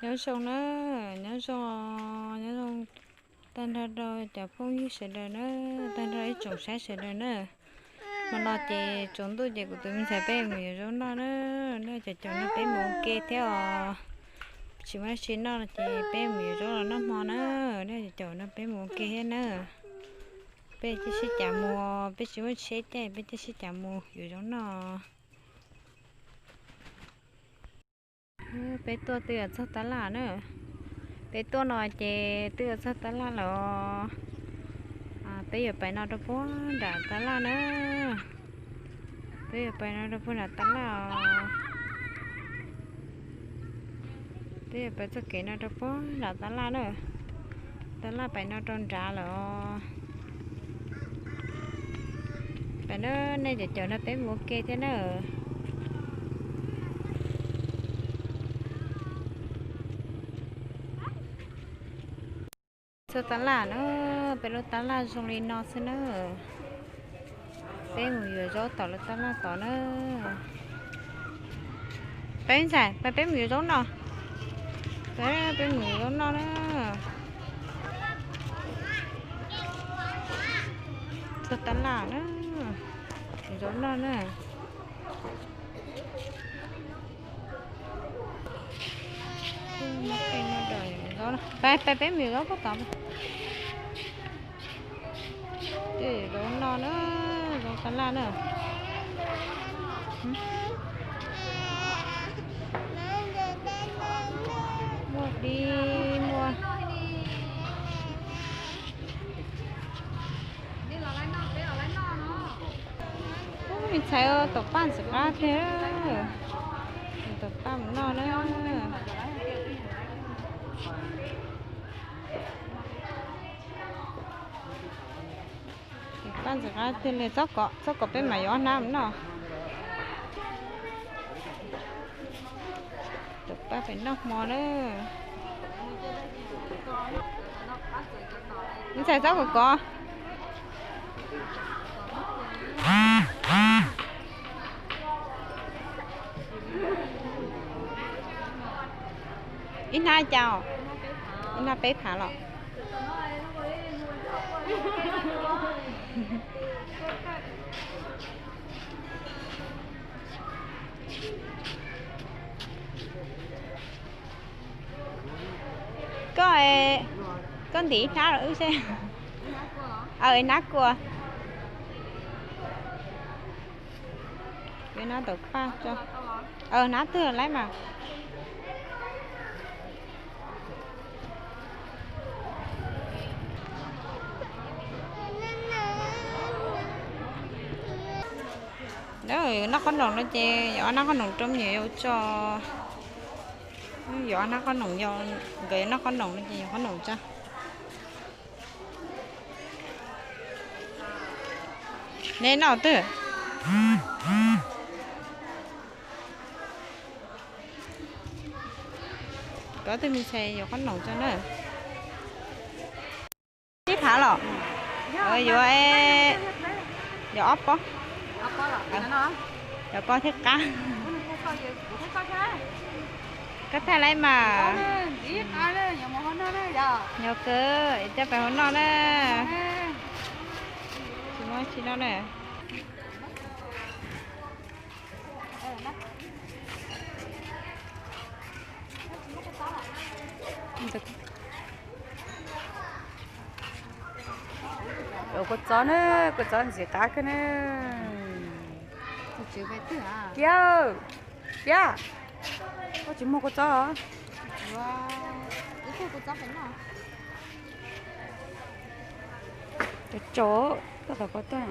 Nyob zoo na, nyob zoo, nyob zoo tag nrho rau cov phooj ywg sawv daws na, tag nrho ib tsoom saib sawv daws na. Hmo no ces tsaus ntuj ces kuv tus me ntxhais peb mus yuav zaub noj na, nej cov caum no peb mus ua ke thiab os. Tsis muaj dab tsi noj no ces peb mus yuav zaub los noj hmo na, nej cov caum no peb mus ua ke thiab na. Peb cia sib cav mus, peb tsis muaj tsheb caij, peb cia sib cav mus yuav zaub noj. Peb tuaj twb yuav txog tab laj na. Peb tuaj no ces twb yuav txog tab laj lawm os. Peb yuav pais no rau puag nram tab laj na. Peb yuav pais no rau puag nram tab laj os. Peb yuav pais txoj kev no rau puag nram tab laj na. Tab laj pais no rau nrad lawm os. Pais na, nej cov caum no peb mus ua ke thiab na. Txog tab laj na, peb lub tab laj zoo li no xwb na. Peb mus yuav zaub tom lub tab laj tod na. Peb ntxhais, peb mus yuav zaub noj. Peb mus yuav zaub noj na. Txog tab laj na, yuav zaub noj na. Peb, peb mus yuav zaub pob tod. Zaub noj na, zaub tab laj na. Muaj dib muaj. Ub, me ntxhais, tom paj ntxim qab tiag. Tom paj mus noj na. Tom paj ntxim qab tiag li, txhob kov, txhob kov peb mam yuav ob hnab mus noj. Tom paj pem noj hmo na. Me ntxhais txhob kov kov. Ib hnab cas? Ib hnab peb phav los? Koj, koj ntim ib hnab los wb seb. Aw, hnab kua. Hnab tawm paj tso. Aw, hnab twg lawm mas. Noj qhob noom no ces yuav ob hnab qhob noom rau me nyuam yaus tso. Yuav ob hnab qhob noom, yog nkawd yuav noj qhob noom no ces yuav qhob noom tso. Neb noj twg? Koj twb me ntxhais yuav qhob noom tso na. Sib phav los? Yuav, yuav ob pob. Yuav pob thiab qab. Koj thaij lawm mas. Yog kawg, coj pais hauv noj na. Tsis muaj tsis noj na. Kua txob na, kua txob ntxim qab kawg na. Kiab, kiab, koj tsis muag kua txob? Cov tso, koj tom ko tuaj.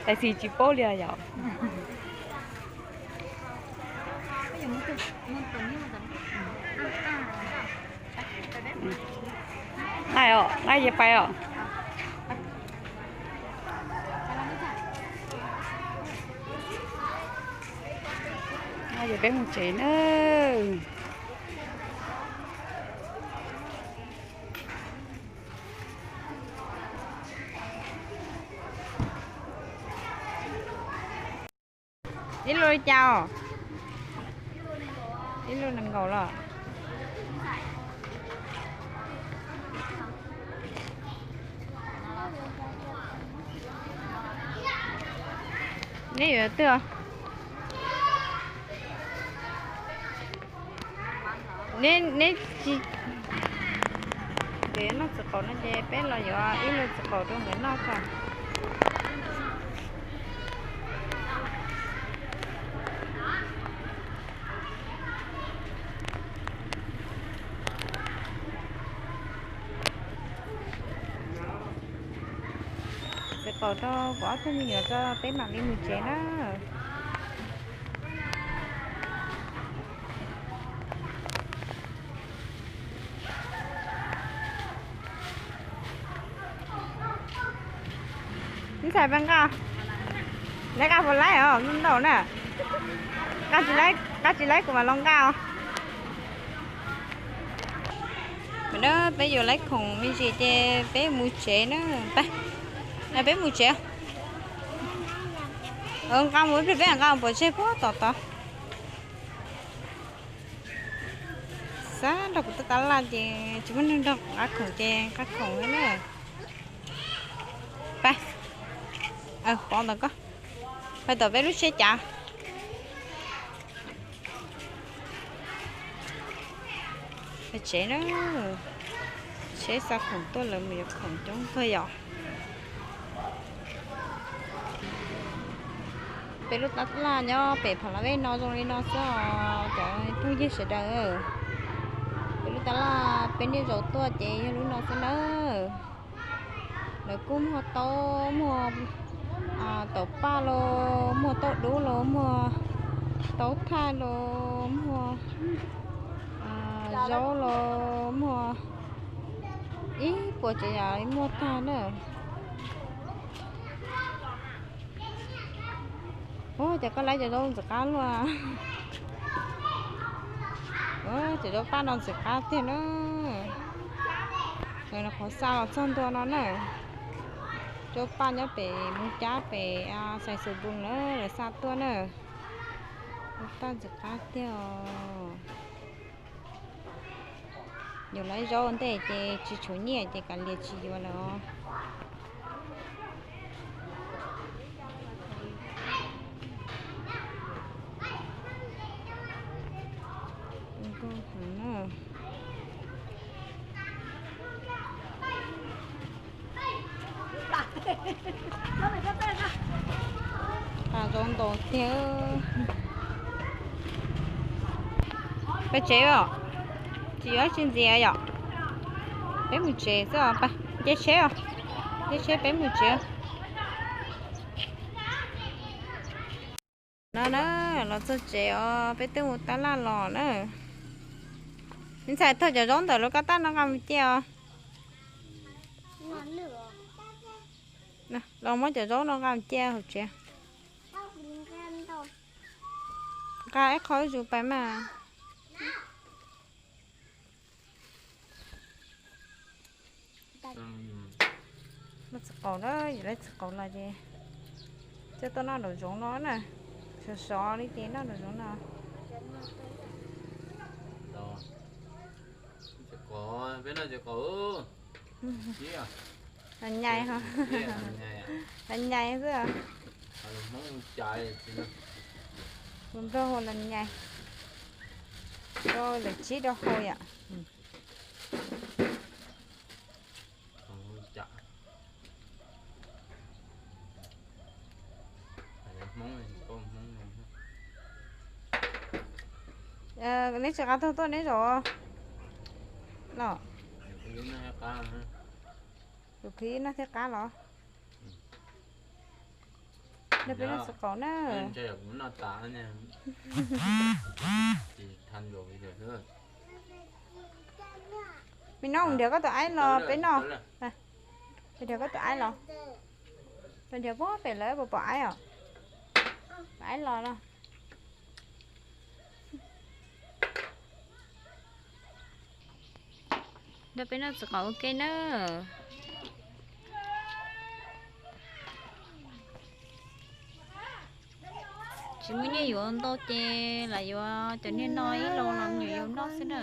Tais xis tsis paub li yom. Nqaij os, nqaij ces pais os. Nqaij ces peb mus tsev nawb. Ib lub li cas os? Ib lub nees nkaum los. Neb yuav twg? Neb, neb tsis, ces noj txiv qaub no ces peb los yuav ib lub txiv qaub rau nkawd noj tso. Txiv qaub rau kuv ob tug me nyuam tso peb mam li mus tsev na. Ntxhais pab nqa, neb nqa puas laib os, ntau na. Nqa tsis laib, nqa tsis laib kuv mam los nqa os. Peb yuav laib khoom me ntsis ces peb mus tsev na. Peb mus tsev. Nqa mus ib pliag peb nqa pov tseg puag tom tod. Xav nrog kuv tus tab laj ces tsis muaj neeg nrog nqa khoom ces nqa khoom na. Pais, pov ntawm koj, pais tom peb lub tsheb cav. Pais tsev na, tsheb xa khoom tuaj lawv mus yuav khoom coob kawg yom. Peb lub tab laj nyob pem Pha La Vej no zoo li no xwb os cov phooj ywg sawv daws. Peb lub tab laj peb niaj zaus tuaj ces yog lub no xwb nawb. Lawv kuj muag taub, muag taub paj los, muag taub dub los, muag taub thaj los, muag zaub los, muag ib puas tsav yam muaj tag na. Ua cas koj laib cov zaub ntxim qab luaj. Cov zaub paj no ntxim qab tiag na. Lawv qhuav xa los txog ntua no na. Zaub paj nyob pem Moos Cab pem Xais Xus Npoos na, lawv xa tuaj na. Zaub paj ntxim qab tiag os. Yuav laib zaub ntej ces tsis tshuav nyiaj ces kav liam tsis yuav lawm os. Paj zaub ntau tiag. Peb tsev os, tsis yuav tsis ntxias yom. Peb mus tsev xwb os, nce tsheb os, nce tsheb peb mus tsev. No na, los txog tsev os, peb twb mus tab laj los na. Me ntxhais, thauj cov zaub ntawm lub kab tab no nqa mus cia os. Los muab cov zaub no nqa mus cia hauv tsev. Nqa ib qho zuj zus pais mas. Noj txiv qaub na, yus laib txiv qaub los ces coj tuaj noj nraum zoov no na. Sov sov li ces noj nraum zoov no. Los nyais, los nyais xwb. Hluas nplog hu los nyais. Rau lawv tsib rau hau yom. Neb tsis qab tuaj tuaj neb zaum los? Tus khib noj thiab qab los? Nrog peb noj txiv qaub na. Me noj, nrhiav koj tus aib los peb noj. Nrhiav koj tus aib los. Nrhiav puag pem lawv puas pom aib os? Pom aib los no. Nrog peb noj txiv qaub ua ke na. Tsis muaj nyiaj yuav ntau ces lam yuav cov niag no ib los los me nyuam yaus noj xwb na.